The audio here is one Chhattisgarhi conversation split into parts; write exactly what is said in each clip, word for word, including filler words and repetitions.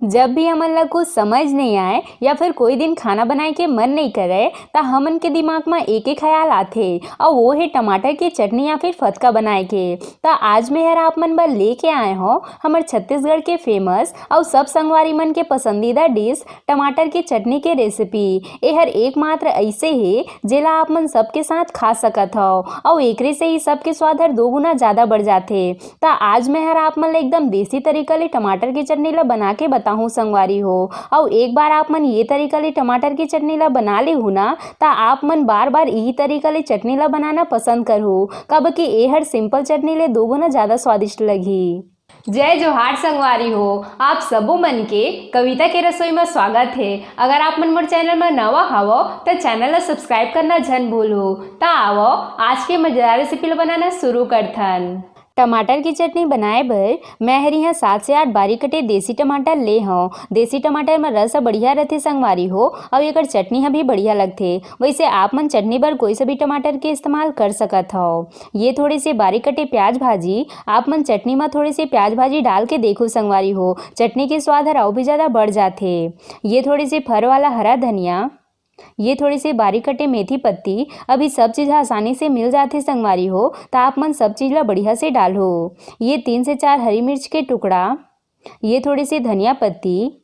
जब भी हमन ला कुछ समझ नहीं आए या फिर कोई दिन खाना बनाए के मन नहीं करे, त हमन के दिमाग म एके ख्याल आथे, अउ वो हे टमाटर के चटनी या फिर फतका बनाए के। त आज मैं हर आप मन बर लेके आए हौं हमर छत्तीसगढ़ के famous अउ सब संगवारी मन के पसंदीदा dish टमाटर के चटनी के recipe। एहर एकमात्र ऐसे हे जेला आप मन सबके साथ खा सकत हव, अउ एकरे से ही सबके स्वाद हर दो गुना ज्यादा बढ़ जाथे। त आज मैं हर आप मन ला एकदम देसी तरीका ले टमाटर के चटनी ला बना के बताहूँ संगवारी हो। अउ एक बार आप मन ये तरीका ले टमाटर के चटनी ला बना लेहू ना, त आप मन बार बार यही तरीका ले चटनी ला बनाना पसंद करहू, काबर कि एहर simple चटनी ले दो गुना ज्यादा स्वादिष्ट लगही। जय जोहार संगवारी हो, आप सबो मन के कविता के रसोई में स्वागत हे। अगर आप मन मोर channel में नवा हवो, त channel ला subscribe करना झन भूलहू। त आवो, आज के मजेदार recipe ला बनाना शुरू करथन। टमाटर की चटनी बनाए बर मैं हर यहाँ सात से आठ बारीक कटे देसी टमाटर ले हौं। देसी टमाटर में रस ह बढ़िया रथे संगवारी हो, अउ एकर चटनी ह भी बढ़िया लगथे। वैसे आप मन चटनी बर कोई सा भी टमाटर के इस्तेमाल कर सकत हव। ये थोड़े से बारीक कटे प्याज भाजी, आप मन चटनी में थोड़े से प्याज भाजी डाल के देखो संगवारी हो, चटनी के स्वाद हर अउ भी ज्यादा बढ़ जाथे। ये थोड़े से फर वाला हरा धनिया, ये थोड़े से बारीक कटे मेथी पत्ती, अभी सब चीज ह आसानी से मिल जाथे संगवारी हो, त आप मन सब चीज ला बढ़िया से डालहू। ये तीन से चार हरी मिर्च के टुकड़ा, ये थोड़े से धनिया पत्ती,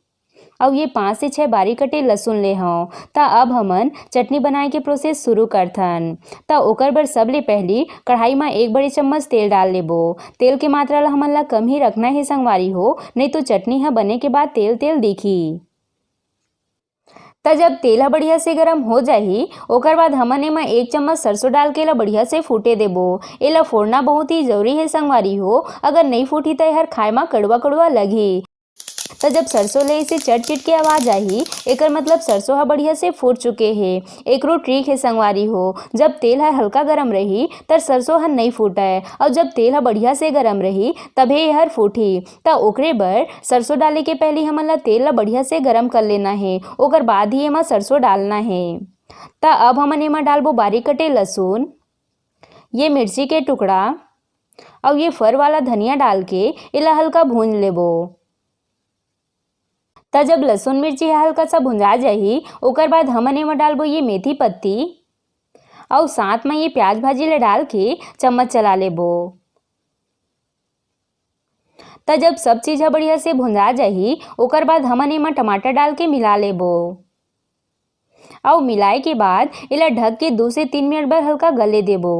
अउ ये पाँच से छह बारीक कटे लहसुन ले हौं। त अब हमन चटनी बनाए के process शुरू करथन। त ओकर बर सबले पहली कढ़ाई म एक बड़े चम्मच तेल डाल लेबो। तेल के मात्रा ला हमन ला कम ही रखना हे संगवारी हो, नहीं तो चटनी ह बने के बाद तेल तेल दिखही। त जब तेल ह बढ़िया से गरम हो जाही, ओकर बाद हमन एमा एक चम्मच सरसों डाल के एला बढ़िया से फूटे देबो। एला फोड़ना बहुत ही जरूरी हे संगवारी हो, अगर नहीं फूटही त एहर खाए म कड़वा कड़वा लगही। त जब सरसों ले इसे चट चिट के आवाज आही, एकर मतलब सरसों ह बढ़िया से फूट चुके हे। एकरो trick हे संगवारी हो, जब तेल ह हल्का गरम रही, त सरसों ह नहीं फूटय, अउ जब तेल ह बढ़िया से गरम रही, तभे एहर फूटही। त ओकरे बर सरसों डाले के पहली हमन ला तेल ला बढ़िया से गरम कर लेना हे, ओकर बाद ही एमा सरसों डालना हे। त अब हमन एमा डालबो बारीक कटे लहसुन, ये मिर्ची के टुकड़ा, अउ ये फर वाला धनिया डाल के एला हल्का भूंज लेबो। त जब लहसुन मिर्ची ह हल्का सा भुंजा जाही, ओकर बाद हमन एमा डालबो ये मेथी पत्ती, अउ साथ म ये प्याज भाजी ला डाल के चम्मच चला लेबो। त जब सब चीज ह बढ़िया से भुंजा जाही, ओकर बाद हमन एमा टमाटर डाल के मिला लेबो। अउ मिलाए के बाद एला ढक के दो से तीन मिनट बर हल्का गले देबो।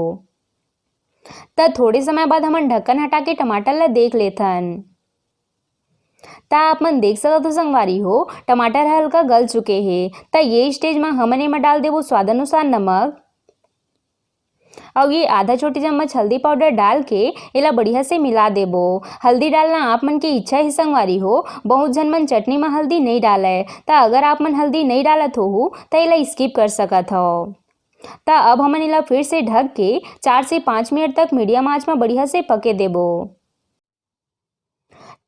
त थोड़े समय बाद हमन ढक्कन हटा के टमाटर ला देख लेथन। त आप मन देख सकत हो संगवारी हो, टमाटर ह हल्का गल चुके हे। त ये stage म हमन एमा डाल देबो स्वाद अनुसार नमक, अउ ये आधा छोटी चम्मच हल्दी powder डाल के एला बढ़िया से मिला देबो। हल्दी डालना आप मन के इच्छा हे संगवारी हो, बहुत झन मन चटनी म हल्दी नहीं डालय, त अगर आप मन हल्दी नहीं डालत होहू त एला skip कर सकत हव। त अब हमन एला फिर से ढक के चार से पाँच मिनट तक medium आंच म बढ़िया से पके देबो।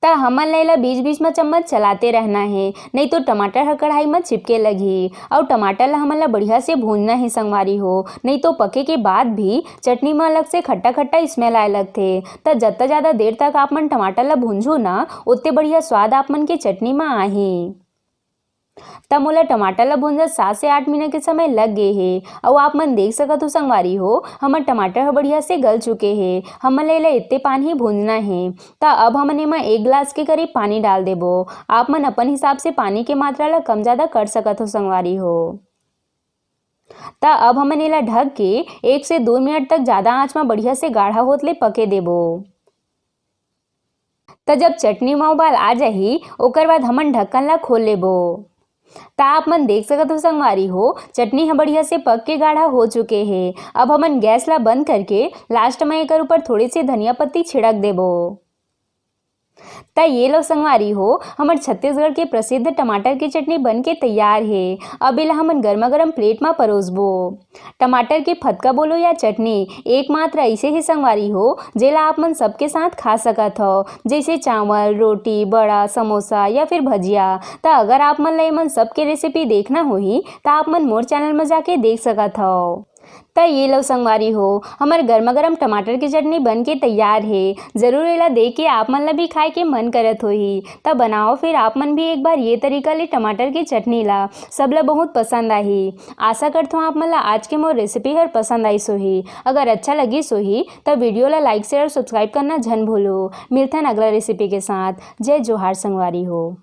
त हमन ला एला बीच-बीच म चम्मच चलाते रहना हे, नहीं तो टमाटर ह कढ़ाई म चिपके लगही। अउ टमाटर ला हमन ला बढ़िया से भूंजना हे संगवारी हो, नहीं तो पके के बाद भी चटनी म अलग से खट्टा-खट्टा smell आए लगथे। त जत्ता ज्यादा देर तक आप मन टमाटर ला भूंजहू ना, ओत्ते बढ़िया स्वाद आप मन के चटनी म आही। त मोला टमाटर ला भूंजत सात से आठ मिनट के समय लग गे हे। अउ आप मन देख सकत हो संगवारी हो, हमर टमाटर ह बढ़िया से गल चुके हे। हमन ला एला एत्ते पान ही भूंजना हे। त अब हमन एमा एक गिलास के करीब पानी डाल देबो। आप मन अपन हिसाब से पानी के मात्रा ला कम ज्यादा कर सकत हो संगवारी हो। त अब हमन एला ढक के एक से दो मिनट तक ज्यादा आंच म बढ़िया से गाढ़ा होत ले पके देबो। त जब चटनी म उबाल आ जाही, ओकर बाद हमन ढक्कन ला खोल लेबो। त आप मन देख सकत हो संगवारी हो, चटनी ह बढ़िया से पक के गाढ़ा हो चुके हे। अब हमन गैस ला बंद करके last म एकर ऊपर थोड़े से धनिया पत्ती छिड़क देबो। त ये लो संगवारी हो, हमर छत्तीसगढ़ के प्रसिद्ध टमाटर के चटनी बन के तैयार हे। अब एला हमन गरमा गरम plate म परोसबो। टमाटर के फतका बोलो या चटनी, एकमात्र ऐसे ही संगवारी हो, जेला आप मन सबके साथ खा सकत हो, जैसे चावल, रोटी, बड़ा, समोसा या फिर भजिया। त अगर आप मन ला एमन सब के recipe देखना होही, त आप मन मोर channel म जाके देख सकत हो। त ये लो संगवारी हो, हमर गर्मा गर्म टमाटर के चटनी बन के तैयार हे। जरूर एला देख के आप मन ला भी खाए के मन करत होही। त बनाओ फिर आप मन भी एक बार ये तरीका ले टमाटर के चटनी ला, सबला बहुत पसंद आही। आशा करथों आप मन ला आज के मोर रेसिपी हर पसंद आइस होही। अगर अच्छा लगिस होही त वीडियो ला लाइक, शेयर और सब्सक्राइब करना झन भूलो। मिलथन अगला रेसिपी के साथ। जय जोहार संगवारी हो।